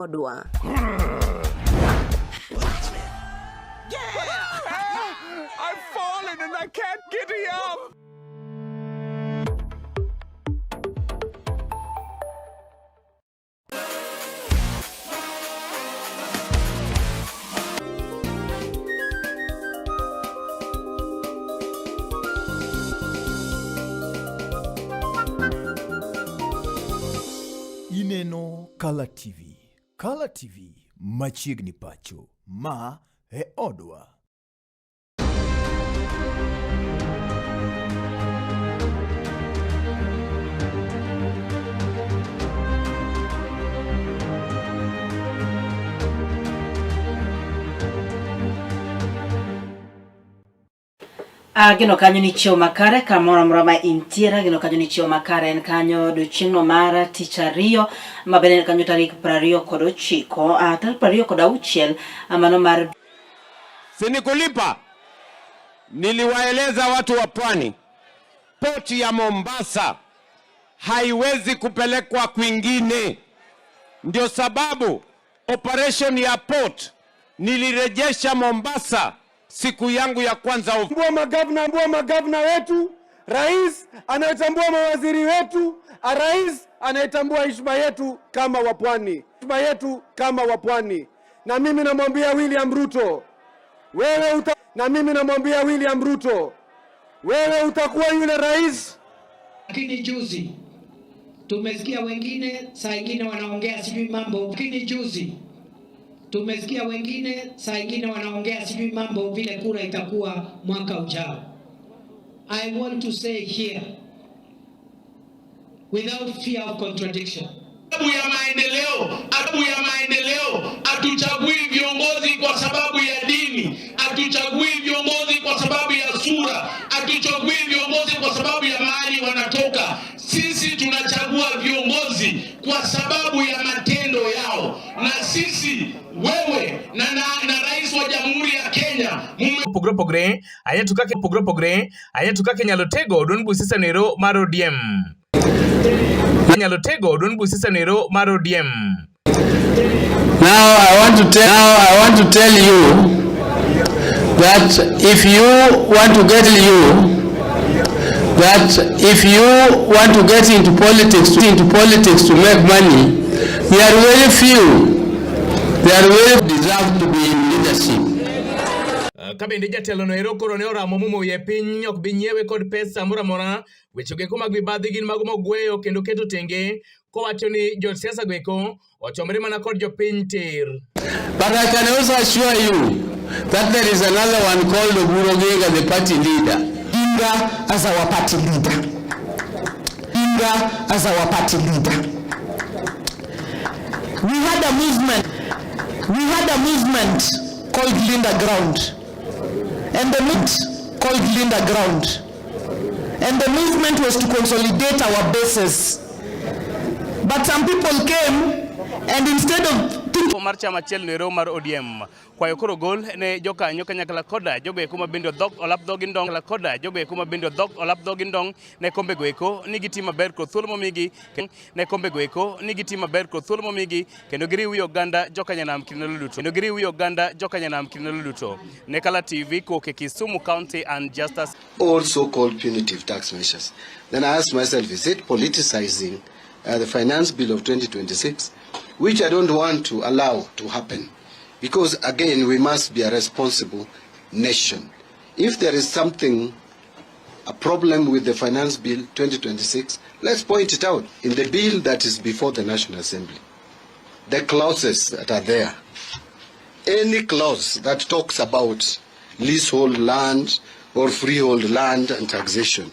Odwa. I've fallen and I can't get up. Ineno Kala TV. Kala TV machiegni pacho. Ma e odwa. Ageno kanyo ni chiew makare kamoro amora ma intiere, ageno kanyo ni chiew makare en kanyo odiochieng'no mar tich ariyo ma bende en kanyo tarik 29, tarik 26 mano mar Sinikulipa, niliwaeleza watu wa pwani, poti ya Mombasa haiwezi kupelekwa kwingine. Ndio sababu operation ya port nilirejesha Mombasa siku yangu ya kwanza. Tambua magavana, tambua magavana wetu, rais anayetambua mawaziri wetu, rais anayetambua heshima yetu kama wapwani, heshima yetu kama wapwani. Na mimi namwambia William Ruto, wewe uta, na mimi namwambia William Ruto, wewe utakuwa yule rais. Lakini juzi tumesikia wengine saa ingine wanaongea sijui mambo, lakini juzi tumesikia wengine saa ingine wanaongea sijui mambo vile kura itakuwa mwaka ujao. I want to say here without fear of contradiction, sababu ya maendeleo, sababu ya maendeleo. Hatuchagui viongozi kwa sababu ya dini, hatuchagui viongozi kwa sababu ya sura, hatuchagui viongozi kwa sababu ya mahali wanatoka. Sisi tunachagua viongozi kwa sababu ya matendo yao, na sisi wewe na, na, na rais wa Jamhuri ya Kenya mume opogore opogore ahinya to kaka opogore opogore ahinya to kaka inyalo tego duond Busisa noero mar ODM. Inyalo tego duond Busisa noero mar ODM. Now I want to tell, now I want to tell you that if you want to get you that if you want to get into politics into politics to make money, there are very few. There are very deserve to be in leadership. Ka bende jatelo no ero koro ne oramo mumo wiye piny ok bi nyiewe kod pesa moro amora. Weche goeko mag mibadhi gin mago mogweyo kendo keto tenge kowacho ni josiasa goeko ochomre mana kod jopiny tir. But I can also assure you that there is another one called Oburu Oginga, the party leader. Odinga as our party leader. Odinga as our party leader. We had a movement. We had a movement called Linda Ground. And the movement called Linda Ground. And the movement was to consolidate our bases. But some people came and instead of thinking mar chama achiel no ero mar ODM kwayo koro gol ne jokanyo kanyakla koda jogo eko ma bende odhok olap dhogi ndong la koda jogo eko ma bende odhok olap dhogi ndong ne kombe go eko ni gitimo maber kod thuolo momigi ne kombe go eko ni gitimo maber kod thuolo momigi kendo giriw wi oganda jokanyanam kinde duto kendo giriw wi oganda jokanyanam kinde duto ne Kala TV kowuok e Kisumu County and Justus all so-called punitive tax measures. Then I asked myself, is it politicizing the finance bill of 2026, which I don't want to allow to happen? Because again, we must be a responsible nation. If there is something, a problem with the finance bill 2026, let's point it out in the bill that is before the National Assembly. The clauses that are there, any clause that talks about leasehold land or freehold land and taxation.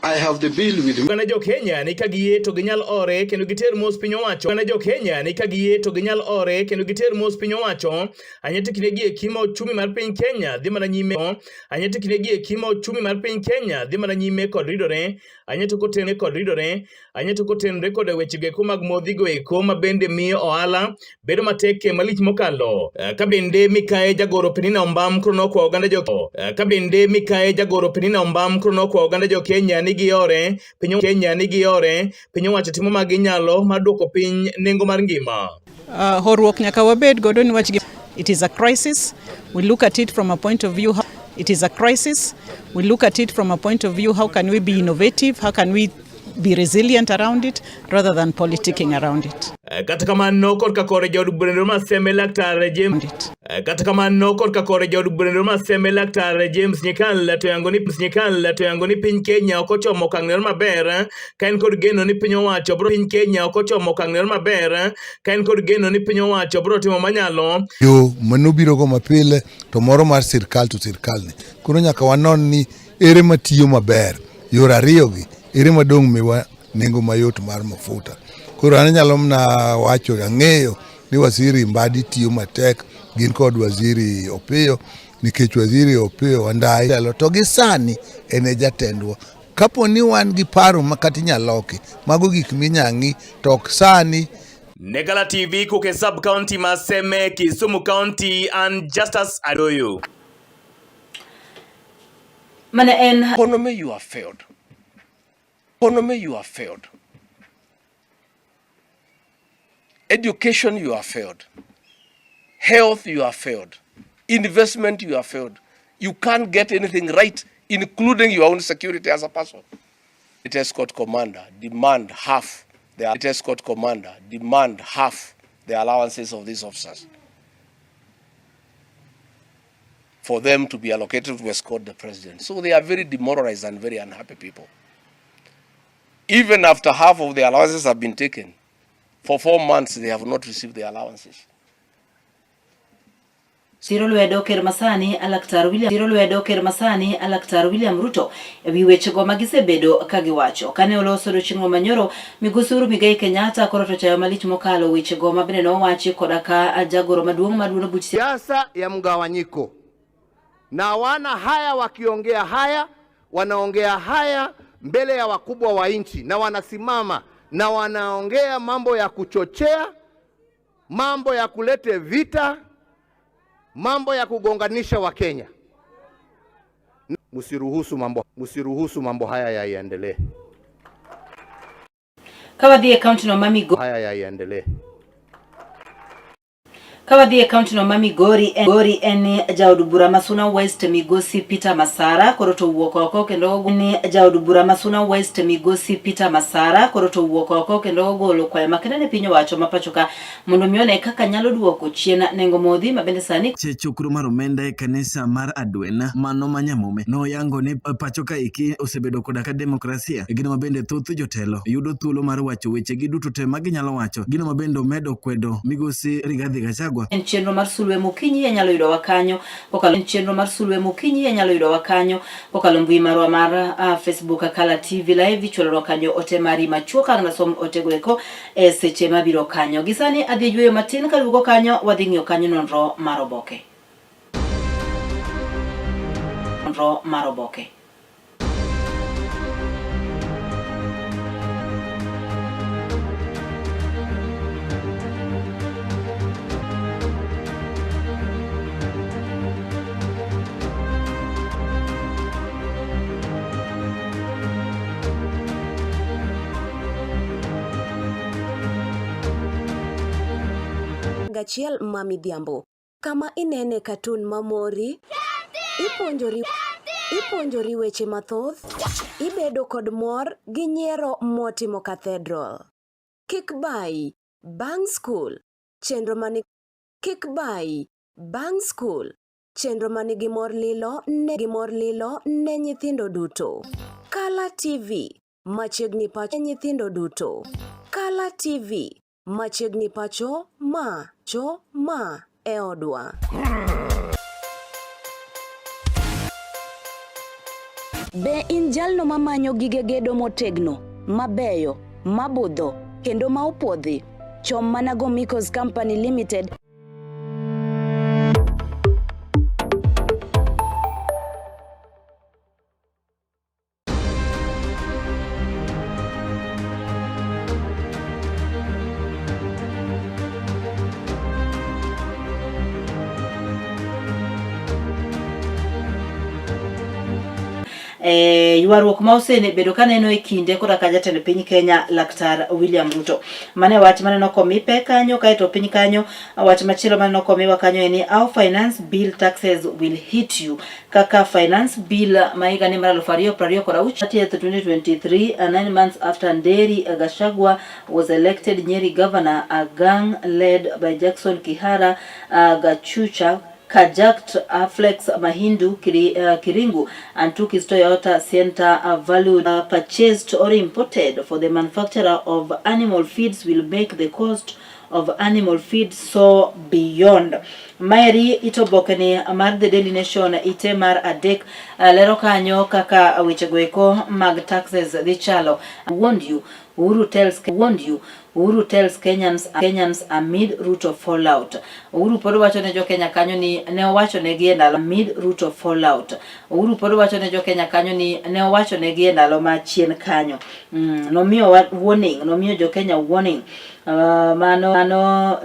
I have the bill with me. Oganda jo Kenya ni ka giyie to ginyal ore kendo giter mos piny owacho. Oganda jo Kenya ni ka giyie to ginyal ore kendo giter mos piny owacho. Ahinya to kindegi eki ma ochumi mar piny Kenya dhi mana nyime. Ahinya to kindegi eki ma ochumi mar piny Kenya dhi mana nyime kod ridore. Ahinya to kotenore kod ridore. Ahinya to kotenore koda weche go eko mag modhi go eko ma bende miyo ohala bedo matek malich mokalo. Ka bende mikae jagoro Penina Ombam koro nokwa oganda jo ka bende mikae jagoro Penina Ombam koro nokwa oganda jo Kenya ni giore piny Kenya ni giore piny owacho timo ma ginyalo mar duoko piny nengo mar ngima. Horuok nyaka wabed godo niwach it is a crisis. We look at it from a point of view, it is a crisis. We look at it from a point of view, how can we be innovative? How can we be resilient around it rather than politicking around it? Kata kamano korka kore jaod bura ma Seme Laktar James kata kamano korka kore jaod bura ma Seme Laktar James Nyikal to yango ni Nyikal to yango ni piny Kenya ok ochomo okang' ner maber ka en kod geno ni piny owacho bro piny Kenya ok ochomo okang' ner maber ka en kod geno ni piny owacho bro timo manyalo yo manobiro go mapile to moro mar sirkal to sirkal ni koro nyaka wanon ni ere matiyo maber yor ariyo gi ere madong' miwa nengo mayot mar mafuta. Koro an anyalo mana wacho ang'eyo ni waziri Mbadi tiyo matek gin kod waziri Opiyo nikech waziri Opiyo Wandayi to gi sani en e jatendwa. Kapo ni wan gi paro ma kata inyalo loki, mago gik minya ng'i to ok sani. Negala TV kuke sub county Maseme, Kisumu County and Justus Adoyo. Mane en economy you have failed. Economy you have failed. Education you have failed. Health you have failed. Investment you have failed. You can't get anything right, including your own security as a person. The escort commander demand half the escort commander demand half the allowances of these officers for them to be allocated to escort the president. So they are very demoralized and very unhappy people. Even after half of the allowances have been taken, for 4 months they have not received the allowances. Siro lwedo ker masani Laktar William Siro lwedo ker masani Laktar William Ruto ewi wechego magisebedo ka giwacho. Kane oloso odiochieng' manyoro, migosi Uhuru Muigai Kenyatta koro to chayo malich mokalo wechego ma bende nowachi koda ka jagoro maduong' mar duond buch siasa ya mgawanyiko. Na wana haya wakiongea haya, wanaongea haya mbele ya wakubwa wa nchi na wanasimama na wanaongea mambo ya kuchochea, mambo ya kulete vita, mambo ya kugonganisha Wakenya. Msiruhusu mambo haya yaendelee. Kawadhi e county no mami haya yaendelee. Kawadhi e county no Migori Gori en jaod bura Masuna West migosi Peter Masara koro to wuok oko kendo ni jaod bura Masuna West migosi Peter Masara koro to wuok oko kendo ogolo kwayo makende ne piny owacho ma pacho ka mondo mi one kaka nyalo duoko chien nengo modhi ma bende sani chokro mar omenda e kanisa mar Adwen mano ma Nyamume noyango ni pacho ka iki osebedo koda ka demokrasia gino ma bende thoth jotelo yudo thuolo mar wacho weche gi duto te ma ginyalo wacho gino ma bende omedo kwedo migosi Rigathi Gachagua. En chenro mar sulwe mokinyi inyalo yudowa kanyo kokalo en chenro mar sulwe mokinyi inyalo yudowa kanyo kokalo mbui marwa mar Facebook Akala TV Live ichwalonwa kanyo ote mari machuok ang' nasom otego eko e seche mabiro kanyo. Gisani adhi yweyo matin kaduogo kanyo wadhi ng'iyo kanyo nonro mar oboke. Nonro mar oboke. Achiel ma midhiambo kama inene katun mamori, ipuonjori weche mathoth, ibedo kod mor gi nyiero motimo cathedral. Kik bayi bang' skul chenro mani kik bayi bang' skul chenro manigi mor lilo ne gi mor lilo ne nyithindo duto. Kala TV machiegni pacho nyithindo duto. Kala TV machiegni pacho ma cho ma e odwa. Be in jalno mamanyo gige gedo motegno, mabeyo, mabudho kendo ma opuodhi? Chom mana go Miko's Company Limited. E, ywaruok ma osebedo ka neno e kinde koda ka jatend piny Kenya Laktar William Ruto. Mane wach maneno komi pek kanyo kaeto piny kanyo wach machielo maneno komiwa kanyo en ni how finance bill taxes will hit you kaka finance bill ma higa ni mar 2026 30th 2023 9 months after Nderi Gachagua was elected Nyeri governor a gang led by Jackson Kihara Gachucha carjacked Flex Mahindu Kiri, Kiringu and took his Toyota Sienta valued purchased or imported for the manufacturer of animal feeds will make the cost of animal feed so beyond. Maeri itobokeni mar The Daily Nation ite mar adek lero kanyo kaka wechego eko mag taxes dhi chalo. Warned you, Uhuru tells warned you Uhuru tells Kenyans Kenyans amid Ruto fallout. Uhuru pod wacho ne jo Kenya kanyo ni ne owacho negi e ndalo amid Ruto fallout. Uhuru pod wacho ne jo Kenya kanyo ni ne owacho negi e ndalo ma chien kanyo. Nomiyo warning, nomiyo jo Kenya warning. Mano mano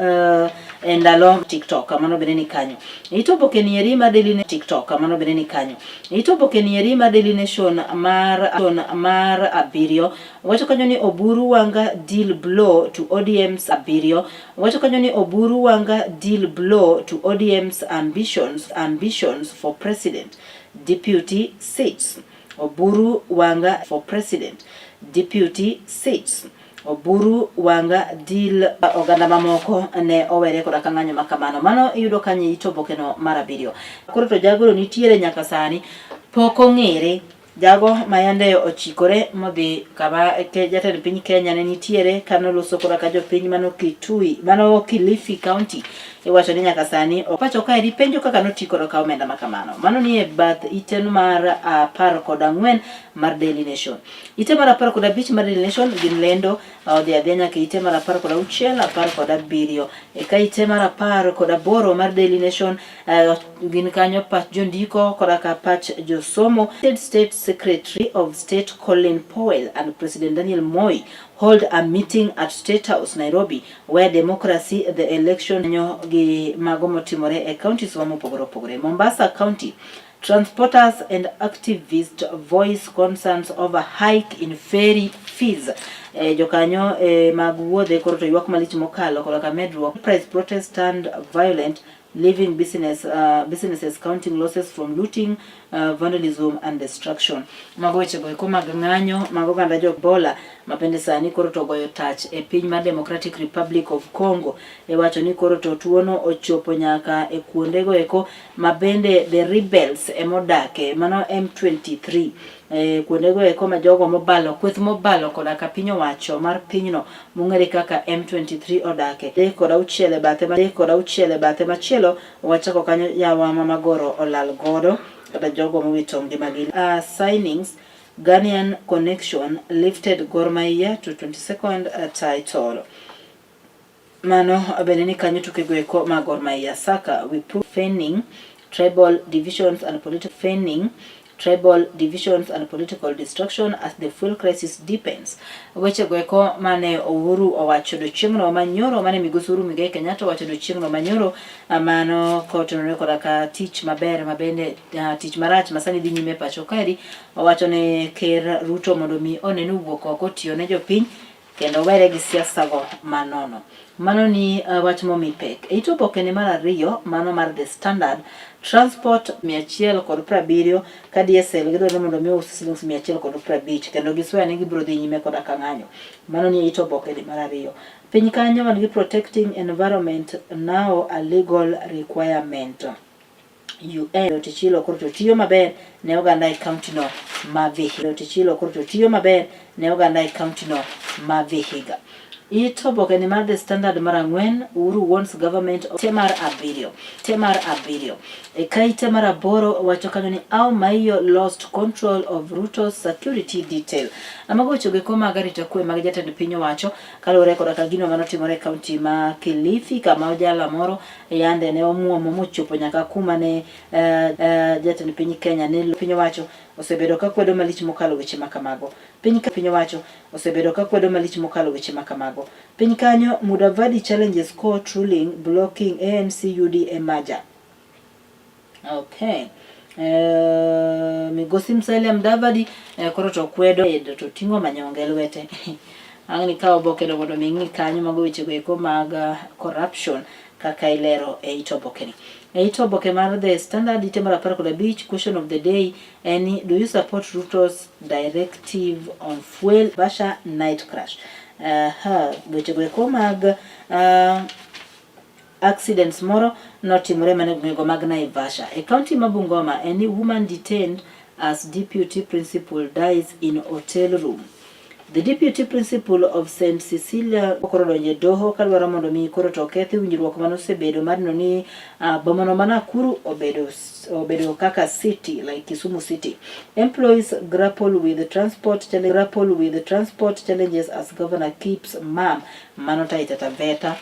e ndalo TikTok mano bende ni kanyo. Itoboke ni eri mar Daily TikTok mano bende ni kanyo. Itoboke ni eri mar Daily Nation mar mar abiriyo wacho kanyo ni Oburu Wanga deal blow to ODM's abiriyo wacho kanyo ni Oburu Wanga deal blow to ODM's ambitions ambitions for president deputy seats. Oburu Wanga for president deputy seats. Oburu Wanga deal oganda mamoko ne owere koda ka ng'anyo ma kamano. Mano iyudo kanyo it obokeno mar abiriyo. Koro to jagoro nitiere nyaka sani pok ong'ere jago ma yande ochikore modhi kama jatend piny Kenya ne nitiere kanoloso koda ka jopiny mano Kitui mano Kilifi County iwacho ni nyaka sani pacho kaeri penjo kaka noti koda ka omenda ma kamano. Mano nie bath iten mar 14 mar Daily Nation. Ite mar 15 mar Daily Nation gin lendo odhi adhiya nyaka ite mar 16, 17. Eka ite mar 18 mar Daily Nation gin kanyo pach jondiko koda ka pach josomo. United States Secretary of State Colin Powell and President Daniel Moi hold a meeting at State House, Nairobi, where democracy, the election gi mago motimore e counties wa mopogore opogore. Mombasa County Transporters and activists voice concerns over hike in ferry fees. Jokanyo mag wuodhe koro to ywak malich mokalo koda ka medruok. Price protest turned violent, leaving businesses counting losses from looting, vandalism and destruction. Mago wechego eko mag ng'anyo mag oganda jo Ebola ma bende sani koro to goyo tach e piny mar Democratic Republic of Congo. Iwacho ni koro to tuono ochopo nyaka e kuondego eko ma bende the rebels emodake, mano M23. Kuondego eko ma jogo mobalo, kweth mobalo koda ka piny owacho mar pinyno mong'ere kaka M23 odake. 3 kod 6 e bathe, 3 kod 6 e bathe machielo wachako kanyo yawa ma magoro olal godo kata jogo mowito ngimagi. Signings Ghanaian connection lifted Gor Mahia to 22nd title. Mano bende ni kanyo tukego eko mag Gor Mahia. Saka we prove feigning tribal divisions and political feigning tribal divisions and political destruction as the fuel crisis deepens. Wechego eko mane Uhuru owacho odiochieng'no manyoro mane migosi Uhuru Muigai Kenyatta owacho odiochieng'no manyoro mano kotenore koda ka tich maber ma bende tich marach ma sani dhi nyime pacho kaeri owacho ne Ker Ruto mondo mi one ni owuok oko otiyo ne jopiny kendo were gi siasa go manono. Mano ni wach momi pek. E it oboke ne mar ariyo mano mar The Standard, transport 170 ka diesel gidwaro ni mondo mi ous silings 150 kendo gisweya ni gibiro dhi nyime koda ka ng'anyo. Mano ni e it oboke ne mar ariyo. Piny kanyo wan gi protecting environment now a legal requirement. UN Tichilo koro to tiyo maber ne oganda e county no ma Vihiga. Tichilo koro to tiyo maber ne oganda e county no ma Vihiga. It oboke ni mar The Standard mar 4, Uhuru warns government te mar 7, te mar 7. E ka ite mar 8 wacho kanyo ni how Maiyo lost control of Ruto's security detail. Mago wechego eko mag arita kwe mag jatend piny owacho kaluwore koda ka gino manotimore e county ma Kilifi kama ojala moro yande ne omuomo mochopo nyaka kuma ne jatend piny Kenya ne piny owacho osebedo ka kwedo malich mokalo weche ma kamago. Piny ka piny owacho osebedo ka kwedo malich mokalo weche ma kamago. Piny kanyo Mudavadi challenges court ruling blocking ANC UDA merger. Okay. Eh, migosi Musalia Mudavadi eh, koro to kwedo to ting'o manyonge e lwete. Ang' nikaw oboke no mondo mi ing'i kanyo mago wechego eko mag eh, corruption kaka ilero e it oboke ni. E it oboke mar The Standard ite mar 15 question of the day en ni do you support Ruto's directive on fuel Basha night crash? Uh, wechego eko mag accidents moro notimore mana e gwengego mag Naivasha. E kaunti ma Bungoma en ni woman detained as deputy principal dies in hotel room. The deputy principal of St. Cecilia koro donjo e doho kadwaro mondo mi koro to okethi winjruok mane osebedo mar neno ni uh, bomano ma Nakuru obedo obedo kaka city like Kisumu city. Employees grapple with transport challenge, grapple with transport challenges as governor keeps mum. Mano Taita Taveta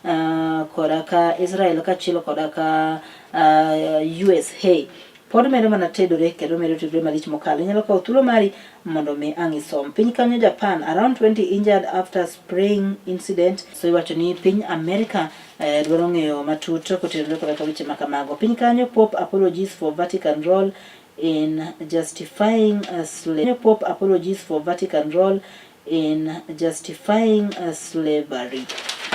uh, koda ka Israel kaachiel koda ka uh, USA pod medo mana tedore kendo medo tedore malich mokalo. Inyalo kawo thuolo mari mondo mi ang' isom. Piny kanyo Japan, around 20 injured after spraying incident. So iwacho ni piny Amerika eh, dwaro ng'eyo matut kotenore koda ka weche ma kamago. Piny kanyo Pope apologies for Vatican role in justifying slavery. Pope apologies for Vatican role in justifying slavery.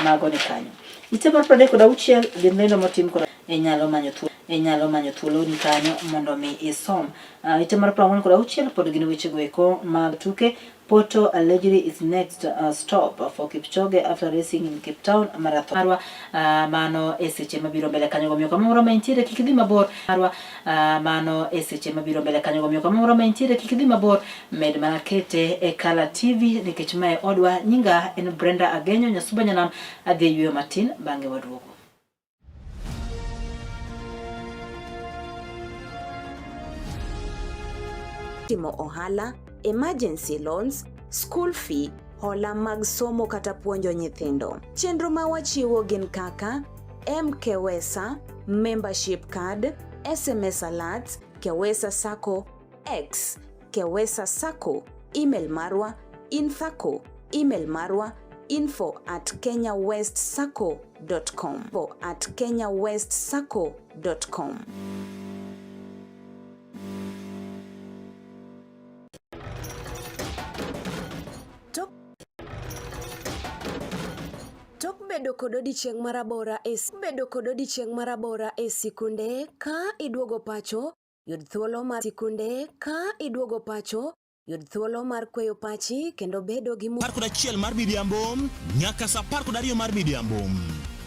Mago ni kanyo. Ite mar 36 gin lendo motim kod inyalo manyo thuolo inyalo manyo thuolo ni kanyo mondo mi isom. Uh, ite mar 46 pod gin wechego eko mag tuke. Porto allegedly is next uh, stop for Kipchoge after racing in Cape Town Marathon. Marwa uh, mano e seche mabiro mbele kanyo gomiyo kamoro ma intiere kik idhi mabor. Marwa uh, mano e seche mabiro mbele kanyo gomiyo kamoro ma intiere kik idhi mabor. Med mana kete e Kala TV nikech mae odwa. Nyinga en Brenda Agenyo Nyasuba Nyanam. Adhi e yueyo matin bang'e waduogo. Timo ohala, emergency loans, school fee, hola mag somo kata puonjo nyithindo. Chenro ma wachiwo gin kaka MKWESA, membership card, SMS alerts, Kewesa Sacco, X, Kewesa Sacco, email marwa info email marwa info at kenyawestsacco.com info at kenyawestsacco.com. Tok bedo kod odiechieng' marabora e bedo kod odiechieng' marabora e sikunde ka iduogo pacho Yud thuolo mar sikunde ka iduogo pacho, yud thuolo mar kweyo pachi kendo bedo gi Par kod achiel mar midhiambo nyaka sa apar kod ariyo mar midhiambo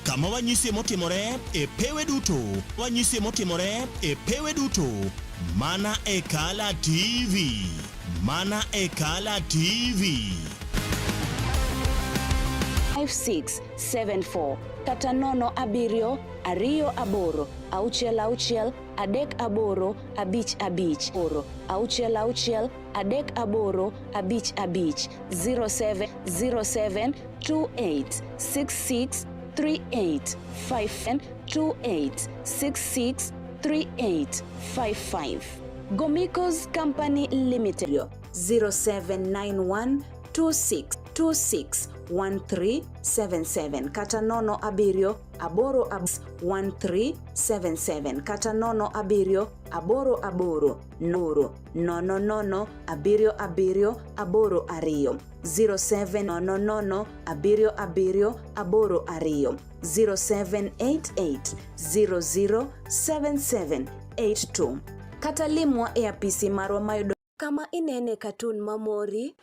kama wanyisie motimore e pewe duto wanyisie motimore e pewe duto mana e Kala TV mana e Kala TV 5674 kata nono abiriyo ariyo aboro auchiel auchiel adek aboro abich abich oro auchiel auchiel adek aboro abich abich 07 07 28 66 38 5 28 66 38 55 Gomikos Company Limited 0791 26 26 1377 kata nono abiriyo aboro 1377 kata nono abiriyo aboro aboro noro nono nono abiriyo abiriyo aboro ariyo 07 nono nono abiriyo abiriyo aboro ariyo 0788 007782 kata limwa e apisi marwa mayudo Kama inene katun mamori,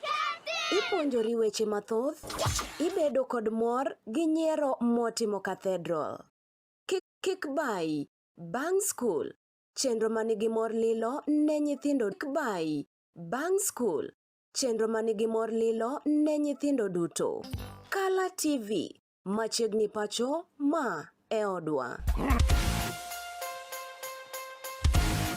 ipuonjori weche mathoth, ibedo kod mor gi nyiero motimo cathedral. Kik, kik bayi, bang' skul, chenro manigi mor lilo ne nyithindo kik bayi, bang' skul, chenro manigi mor lilo ne nyithindo duto. Kala TV, Machiegni pacho, ma e odwa.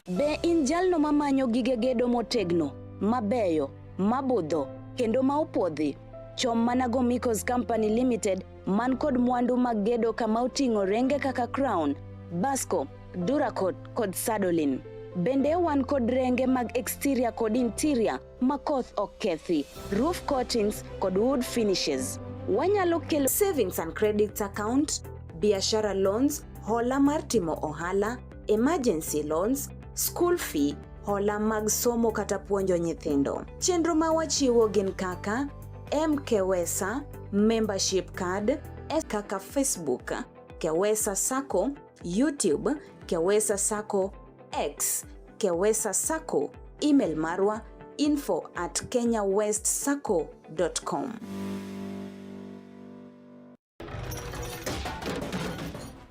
Be in jalno mamanyo gige gedo motegno, mabeyo, mabudho, kendo ma opuodhi? Chom mana Gomikos Company Limited man kod mwandu mag gedo kama oting'o renge kaka Crown, Basco, Duracot kod Sadolin. Bende wan kod renge mag exterior kod interior ma koth ok kethi, roof coatings kod wood finishes. Wanyalo kelo savings and credit account, biashara loans, hola mar timo ohala, emergency loans, school fee, hola mag somo kata puonjo nyithindo. Chenro ma wachiwo gin kaka MKWESA, membership card, kaka Facebook, Kewesa Sacco, YouTube, Kewesa Sacco, X, Kewesa Sacco, email marwa info at kenyawestsacco.com.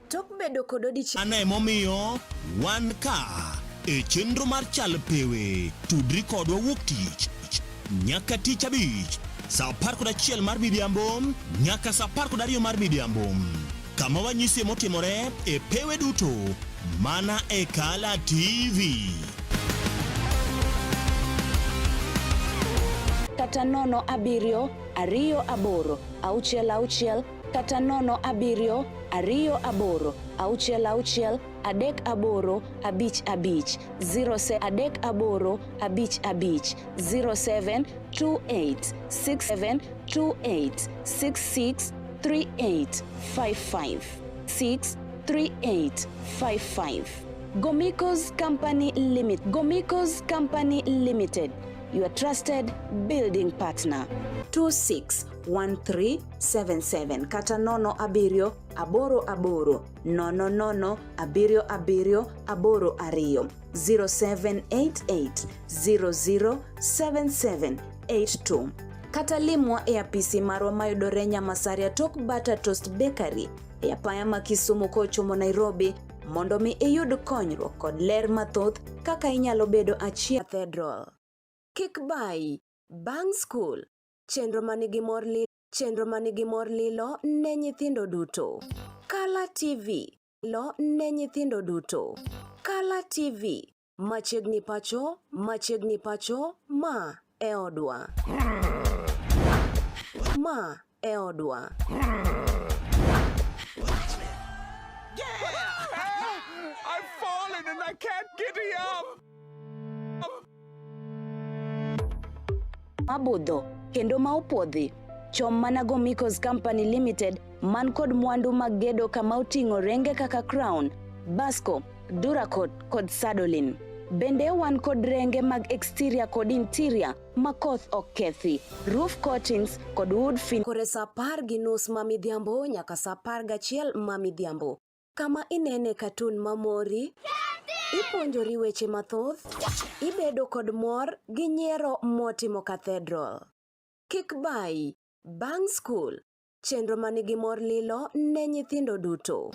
Tok bedo kod odiechieng' Mano emomiyo wan ka e chenro mar Chal Pewe. Tudri kodwa wuok tich nyaka tich abich saa 11 mar midhiambo nyaka saa 12 mar midhiambo kama wanyisie motimore e pewe duto mana e Kala TV. Kata 0 7 2 8 6 6 kata 0 7 2 8 6 6 3 8 5 5 0 3 8 5 5 07 28 67 28 66 38 55 6 38 55. Gomikos Company Limited. Gomikos Company Limited, your trusted building partner. 261377 kata 0 7 8 8 0 0 7 7 8 2 0788 007782 kata limwa e apisi marwa mayudore Nyamasaria tok Butter Toast Bakery e apaya ma Kisumu kochomo Nairobi mondo mi iyud konyruok kod ler mathoth kaka inyalo bedo achiel Cathedral. Kik bayi bang' skul chenro manigi mor li chenro manigi mor lilo ne nyithindo duto. Kala TV lo ne nyithindo duto. Kala TV machiegni pacho, machiegni pacho, ma e odwa. Ma e odwa. I've fallen and I can't get up. Mabudho kendo ma opuodhi. Chom mana Gomikos Company Limited man kod mwandu mag gedo kama oting'o renge kaka Crown, Basco, Duracot kod Sadolin. Bende wan kod renge mag exterior kod interior ma koth ok kethi, roof coatings kod wood fin. Kore saa 10:30 ma midhiambo nyaka saa 11 ma midhiambo. Kama inene katun mamori, ipuonjori weche mathoth, ibedo kod mor gi nyiero motimo cathedral. Kik bayi bang' skul, chenro manigi mor lilo ne nyithindo duto.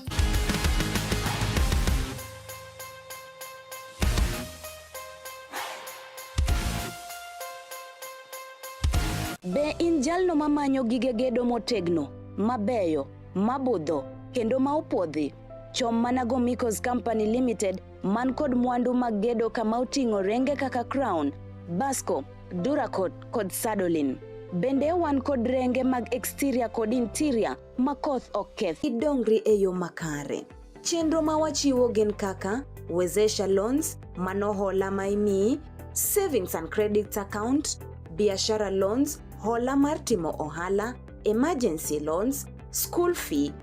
Be in jalno mamanyo gige gedo motegno, mabeyo, mabudho, kendo ma opuodhi? Chom mana Gomikos Company Limited man kod mwandu mag gedo kama oting'o renge kaka Crown, Basco, Duracot kod Sadolin. Bende wan kod renge mag exterior kod interior ma koth ok keth. Idongri e yo makare. Chenro ma wachiwo gin kaka Wezesha Loans, mano hola ma imiyi, Savings and Credit Account, Biashara Loans, hola mar timo ohala, Emergency Loans, School Fee,